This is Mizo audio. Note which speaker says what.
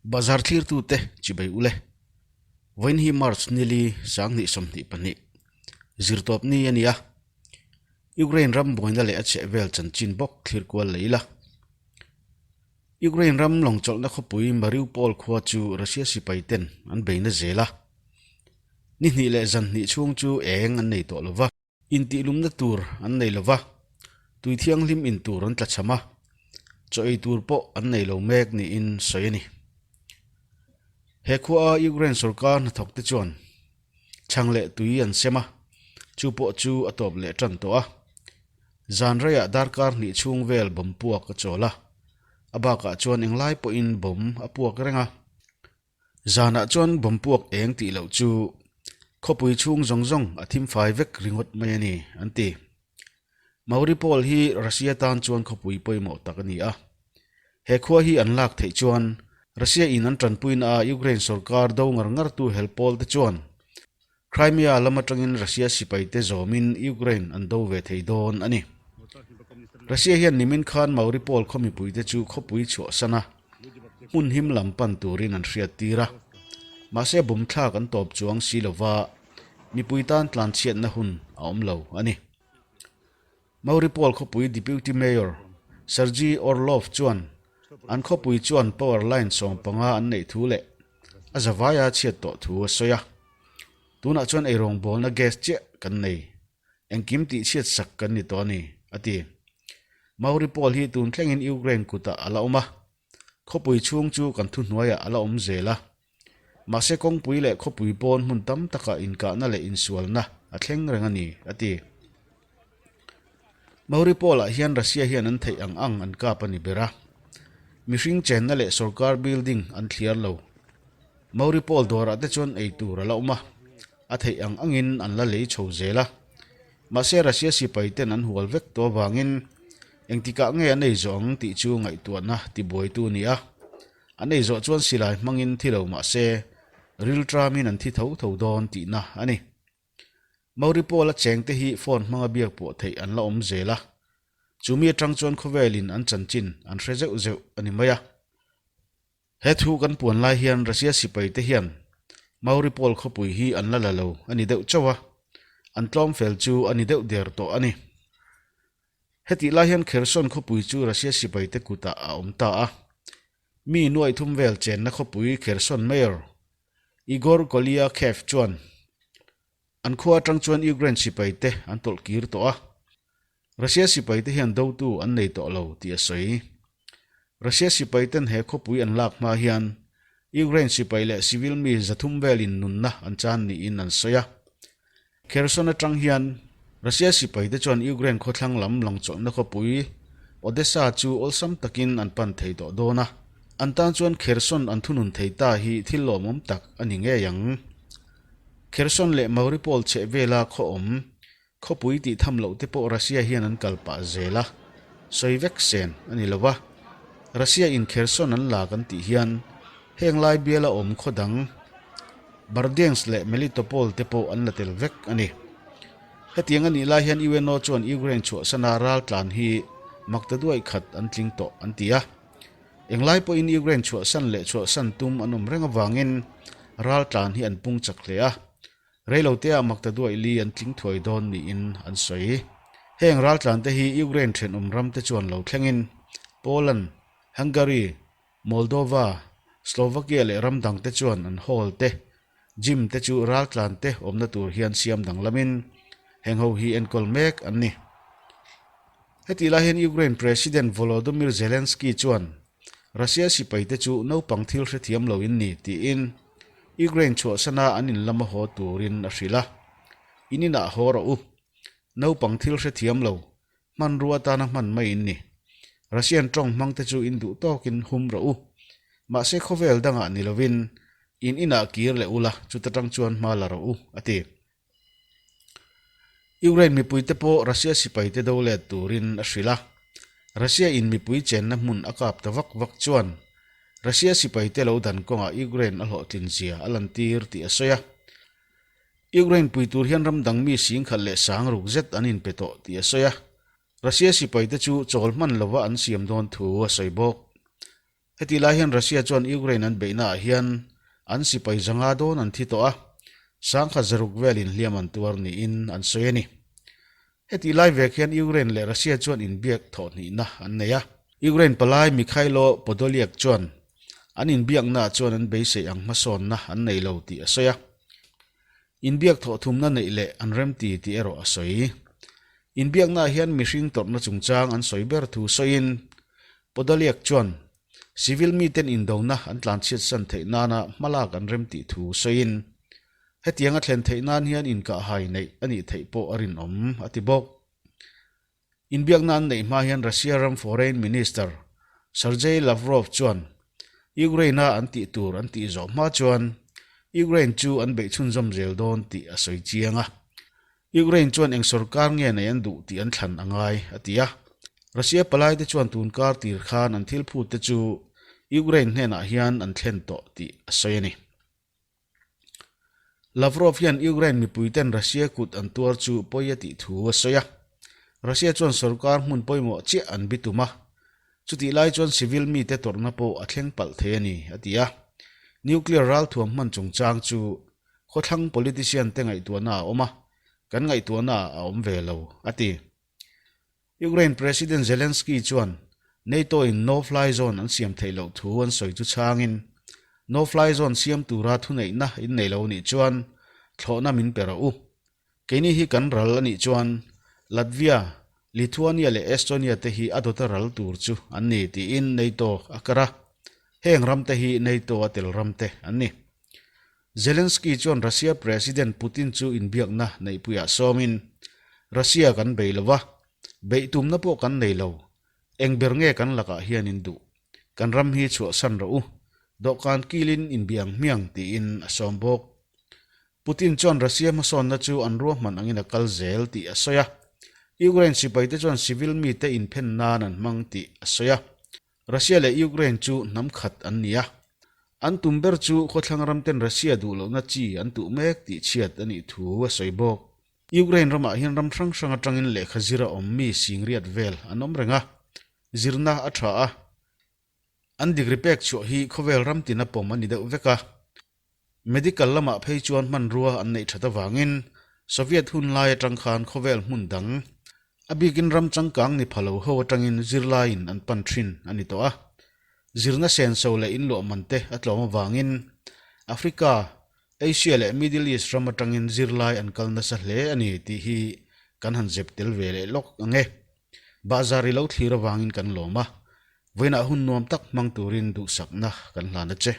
Speaker 1: Bazar thlirtute chibai ule. Vawiin hi March nili 2022, zirtawp ni a ni a. Ukraine ram buaina leh a chhehvel chanchin bawk thlir kual leh ila. Ukraine ram lawngchawlhna khawpui Mariupol khua chu Russia sipai ten an beina zel a. Ni hnih leh zan hnih chhung chu eng an nei tawh lo va. Intihlumna tur an nei lo va, tui thianghlim in tur an tlachham a, chaw ei tur pawh an nei lo mek niin sawi a ni. He khua a Ukraine sorkar hnathawk te chuan chhang leh tui an sem a, chu pawh chu a tawp leh tan tawh a. Zan reiah darkar hnih chhung vel bomb puak a chawl a, a bakah chuan englai pawhin bomb a puak reng a. Zanah chuan bomb puak eng tih loh chu khawpui chhung zawng zawng a thim fai vek ringawt mai a ni, an ti. Mariupol hi Russia tan chuan khawpui pawimawh tak a ni a. He khua hi an lak theih chuan Russia in an tanpuina a Ukraine sorkar do ngar ngar tu hel pawl te chuan Crimea lam atangin Russia sipai te zawmin Ukraine an do ve thei dawn a ni. Russia hian nimin khan Mariupol khaw mipui te chu khawpui chhuahsan a, hmun him lam pan turin an hriat tir a. Mahse bumthlak an tawp chuang si lova mipui tan tlanchhiatna hun a awm lo a ni. Mariupol khawpui Deputy Mayor Sergei Orlov chuan an khawpui chuan power line 15 an neih thu leh a zavaia chhiat tawh thu a sawi a. Tunah chuan eirawngbawlna gas chiah kan nei, engkim tih chhiat sak kan ni tawh a ni, a ti. Mariupol hi tun thlengin Ukraine kutah a la awm a, khawpui chhung chu kan thuhnuaiah a la awm zel a. Mahse kawngpui leh khawpui pawn hmun tam takah inkahna leh insualna a thleng reng a ni, a ti. Mariupol-ah hian Russia hian an theih ang ang an kap a ni ber a. Mihring chenna leh sorkar building an thliar lo. Mariupol dawrah te chuan ei tur a la awm a, a theih ang angin an la lei chho zel a. Mahse Russia sipai ten an hual vek tawh avangin engtikah nge an ei zawh ang tih chu ngaihtuahna tibuaitu a ni a. An ei zawh chuan silai hmangin thi lo mahse rilṭamin an thi tho tho dawn tihna a ni. Mariupol a chengte hi phone hmanga biak pawh theih an la awm zel a, chumi atang chuan khawvelin an chanchin an hre zeuh zeuh a ni mai a. He thu kan puan lai hian Russia sipaite hian Mariupol khawpui hi an la la lo a ni deuh chauh a, an tlawm fel chu a ni deuh der tawh a ni. Hetih lai hian Kherson khawpui chu Russia sipaite kutah a awm ta a. Mi nuaih thum vel chenna khawpui Kherson Mayor Igor Koliakhev chuan an khua atang chuan Ukraine sipaite an tawlh kir tawh a, Russia sipaite hian dotu an nei tawh lo tih a sawi. Russia sipaiten he khawpui an lak hma hian Ukraine sipai leh civil mi 300 velin nunna an chan niin an sawi a. Kherson atang hian Russia sipaite chuan Ukraine khawthlang lam langchawlhna khawpui Odesa chu awlsam takin an pan thei tawh dawn a, an tan chuan Kherson an thunun thei ta hi thil lawmawm tak a ni ngei ang. Kherson leh Mariupol chhehvela khaw awm khawpui tih tham loh te pawh Russia hian an kal pah zel a, sawi vek sen a ni lo va. Russia in Kherson an la kan tih hian heng lai biala awm khaw dang Berdyansk leh Melitopol te pawh an la tel vek a ni. Hetiang a nih lai hian UNO chuan Ukraine chhuahsana ral tlan hi makta duai khat an tling tawh an ti a. Englai pawhin Ukraine chhuahsan leh chhuahsan tum an awm reng avangin ral tlan hi an pung chak hle a. Reiloteah makta duai li an tling thuai dawn niin an sawi. Heng ral tlan te hi Ukraine thenawm ram te chuan lo thlengin Poland, Hungary, Moldova, Slovakia leh ram dangte chuan an hall te, gym te chu raltlan te awmna tur hian siam danglamin heng ho hi enkawl mek an ni. Hetih lai hian Ukraine President Volodymyr Zelensky chuan Russia sipaite chu naupang thil hrethiam lo in ni tiin Ukraine chhuahsana an in lama haw turin a hrilh a, In inah haw rawh u. Naupang thil hrethiam lo Hmanrua atana hman mai in ni. Russian tawng hmangte chu in duh tawkin hum rawh u. Mahse khawvel dangah ni lovin in inah kir leh ula chuta tang chuan hma la rawh u, a ti. Ukraine mipuite pawh Russia sipaite do let turin a hrilh a. Russia in mipui chenna hmun a kap ta vak vak chuan Russia sipaite lo dan kawngah Ukraine a hlawhtlin zia a lantir tih a sawi a. Ukraine pui tur hian ram dang mi singkhat leh sang ruk zet an inpe tawh tih a sawi a, Russia sipaite chu chawl hman lova an siam dawn thu a sawi bawk. Hetih lai hian Russia chuan Ukraine an beihnaah hian an sipai zanga dawn an thi tawh a, sangkhat zaruk velin hliam an tuar niin an sawi a ni. Hetih lai vek hian Ukraine leh Russia chuan inbiak thawhhnihna an nei a. Ukraine palai Mykhailo Podolyak chuan an inbiaknaah chuan an beisei ang hmasawnna an nei lo tih a sawi a. Inbiak thawhthumna neih leh an remti tih erawh a sawi. Inbiaknaah hian mihring tawrhna chungchang an sawi ber thu sawiin Podolyak chuan civil miten indona an tlanchhiatsan theih nana hmalak an remtih thu sawiin Hetiang a thlen theih nan hian inkahhai neih a nih theih pawh a rinawm, a ti bawk. Inbiakna an neih hma hian Russia ram Foreign Minister Sergei Lavrov chuan Ukraine-a an tih tur an tih zawh hma chuan Ukraine chu an beih chhunzawm zel dawn tih a sawi chiang a. Ukraine chuan eng sorkar nge nei an duh tih an thlan a ngai, a ti a. Russia palaite chuan tun kar tir khan an thil phut te chu Ukraine hnenah hian an thlen tawh tih a sawi a ni. Lavrov hian Ukraine mipuiten Russia kut an tuar chu pawi a tih thu a sawi a. Russia chuan sorkar hmun pawimawh chiah an bitum a, chutih lai chuan civil mite tawrhna pawh a thleng palh thei a ni, a ti a. Nuclear ralthuam hman chungchang chu khawthlang politician te ngaihtuahna a awm a, kan ngaihtuahna ah a awm ve lo, a ti. Ukraine President Zelensky chuan NATO in no-fly zone an siam theih loh thu an sawi chu chhangin, No-fly zone siam tura thuneihna in nei lo nih chuan thlawhna min pe rawh u. Keini hi kan ral a nih chuan Latvia, Lithuania leh Estonia te hi a dawta ral tur chu an ni tiin NATO a kar a. Heng ram te hi NATO a tel ram te an ni. Zelensky chuan Russia President Putin chu inbiakna neihpuiah sawmin, Russia kan bei lo va, beih tumna pawh kan nei lo. Eng ber nge kan lakah hian in duh? Kan ram hi chhuahsan rawh u. Dawhkan kilin inbiang hmiang tiin a sawm bawk. Putin chuan Russia hmasawnna chu an ruahman angin a kal zel tih a sawi a. Ukraine sipaite chuan civil mite inphen nan an hmang tih a sawi a. Russia leh Ukraine chu hnam khat an ni a, an tum ber chu khawthlang ramten Russia duh lohna chi an tuh mek tih chhiat a nih thu a sawi bawk. Ukraine ramah hian ram hrang hrang atangin lehkha zir a awm mi singriat vel an awm reng a, zirna a tha a, an degree pek chhuah hi khawvel ram tina pawm a ni deuh vek a. Medical lamah phei chuan hmanrua an neih that avangin Soviet hun lai atang khan khawvel hmun dang, a bikin ram changkang ni pha lo ho atangin zirlaiin an pan thin a ni tawh a. Zirna senso leh inluah man te a tlawm avangin Africa, Asia leh Middle East ram atangin zirlai an kal nasa hle a ni tih hi kan han zep tel ve leh lawk ang e. Bahzar i lo thlir avangin kan lawm a, vawiinah hun nuam tak hmang turin duhsakna kan hlan a che.